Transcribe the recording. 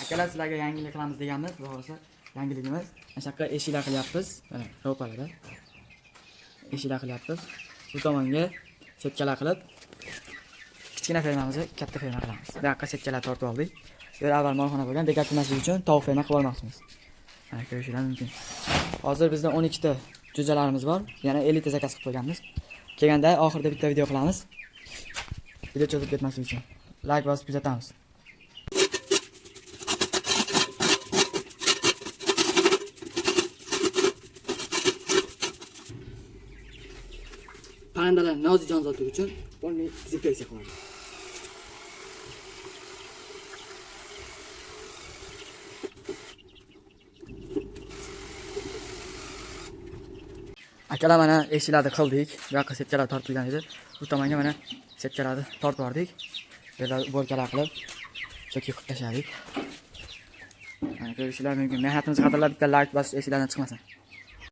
Akalar, sizlarga yangilik qilamiz deganmiz, xudo xohlasa yangiligimiz. Mana shu yoqqa eshiklar qilyapmiz. Mana ro'parada. Eshiklar qilyapmiz. Bu tomonga setkalar qilib kichkina fermamizni katta ferma qilamiz. Bu yoqqa setkalar tortib oldik. Bu yer avval molxona bo'lgan, bekor turmaslik uchun tovuq ferma qilib olmoqchimiz. Mana ko'rishingiz mumkin. Hozir bizda 12 ta jo'jalarimiz bor. Yana 50 ta zakaz qilib qo'yganmiz. Kelganda oxirida bitta video qilamiz. Video cho'zib ketmasligi uchun like bosib kuzatamiz. Parrandalar nozik jonzotlar uchun полный dezinfeksiya qiladi. Akalar, mana eshiklarni qildik. Bu yoqqa setkalar tortilgan edi. Bu tomonga mana setkalarni tortib yubordik. Bu yerda uborkalar qilib, cho'ki qilib tashladik. Mana ko'rishingiz mumkin. Mehnatimizni qadrlab bitta like bosish esinglardan chiqmasin.